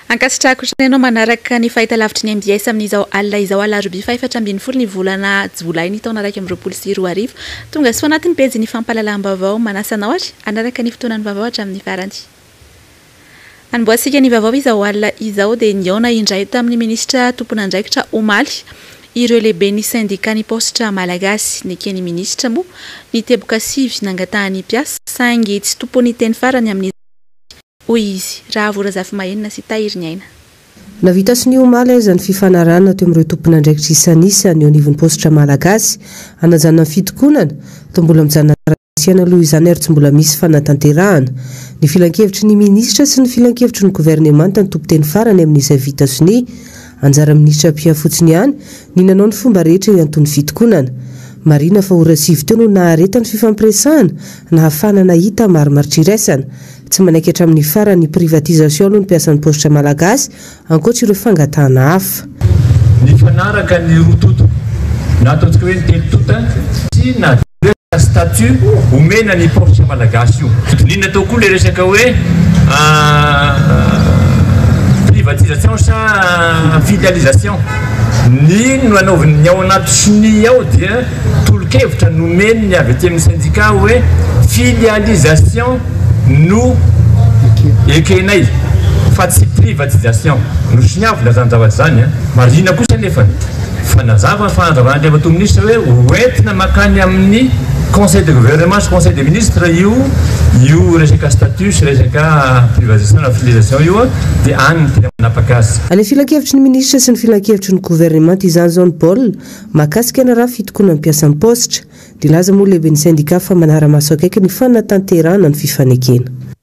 Ankasitrahako hatrany ianao manaraka ny fahitalavitry ny mbs amin'izao alina izao alarobia faha 14 ny volana jolay ny taona 2021. Tonga soa anatin'ny pejin'ny fampahalalam-baovao. Manasa anao ary hanaraka ny fotoanan'ny vaovao hatramin'ny farany. Anombohantsika ny vaovao izao alina izao dia nihaona indray tamin'ny minisitra tompon'andraikitra omaly ireo lehiben'ny sendikan'ny paositra malagasy. Neken'ny minisitra moa ny teboka sivy nangatahan'ny mpiasa saingy tsy tompon'ny teny farany amin'izany hoy izy, Ravo Razafimahenina sy Tahiriniaina. Nahavita sonia omaly aza ny fifanarahana teo amin'ireo tompon'andraikitra isanisany eo anivon'ny paositra malagasy hanajanona ny fitokonana, toa mbola mijanona taratasy aloha izany ary tsy mbola misy fanatanterahana. Ny filankevitry ny minisitra sy ny filankevitry ny governemanta no tompon-teny farany amin'izay vita sonia. Anjaran'ny minisitra mpia fotsiny ihany ny nanao ny fomba rehetra hiantoa ny fitokonana. Marihina fa ora sivy teo no naharetan'ny fifampiresahana nahafahana nahita marimaritra iraisana. Tsy manaiky hatramin'ny farany ny privatisation aloha ny mpiasan'ny paositra malagasy, ankoatra ireo fangatahana hafa. Nifanaraka ny roa tonta, na ataontsika hoe ny telo tonta, sy na resaka statut omena ny paositra malagasy io. Dinihina tao koa ilay resaka hoe privatisation sa filialisation. Ny no anaoviny ao anaty sonia ao dia Tolo-kevitra nomen'ny avy aty amin'ny sendika hoe filialisation no ekenay fa tsy privatisation. Nosoniavina izany zavatra izany. Marihina kosa anefa fa nazava ny fanazavan'Andriamatoa Minisitra hoe ho entina mankany amin'ny Conseil de gouvernement sy Conseil des ministres io io resaka statut sy resaka privatisation na filialisation io dia any no tena manapaka azy. Any amin'ny filankevitry ny minisitra sy ny filankevitry ny governemanta izany izao ny baolina Mahakasika ny raharaha fitokonan'ny mpiasan'ny paositra, nilaza moa ny lehiben'ny sendika fa manara-maso akaiky ny fanatanterahana ny fifanekena.